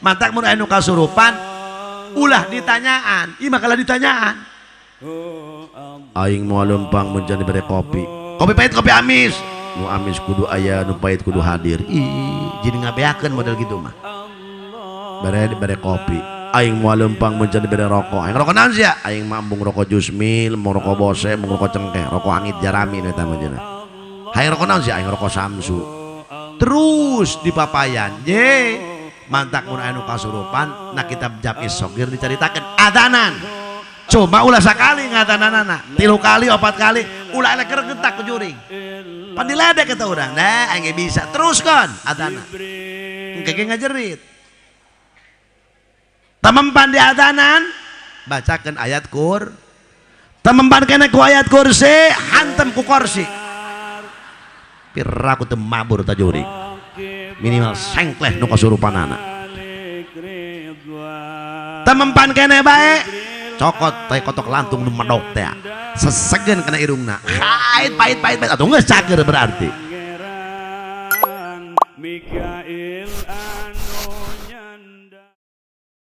Matak mun aya nu kasurupan ulah ditanyaan. Ieu mah kalah ditanyaan. Aing moal leumpang mun can dibere kopi. Kopi pahit, kopi amis. Nu amis kudu aya, nu pahit kudu hadir. Ih, jadi ngabeakeun model gitu mah. Bere dibere kopi. Aing moal leumpang mun can dibere rokok. Aing rokok naon sia? Aing mah embung rokok Jusmil, embung rokok Bose, embung rokok cengkeh, rokok angit jarami nu eta mah cenah. Hayang rokok naon sia? Aing rokok Samsu. Terus dipapayan. Ye, mantak mun aya nu kasurupan na kitab Jami Shogir dicaritakeun adanan. Coba ulah sakali ngadananana, 3 kali, 4 kali, ulah elek getak ku juring. Pan diledek eta urang. Nah, aing ge bisa. Terus kon adana. Engke ge ngajerit. Temempan di adanan, bacakan ayat kur. Temempan kene ku ayat kursi, hantem ku kursi. Piraku teu mabur ta juring. Minimal sengkleh nu kasurupanana. Temempan kene bae, cokot tai kotok lantung nu medok teh. Sesegen kana irungna. Pahit pahit pahit pahit atuh geus cager berarti. Mikail.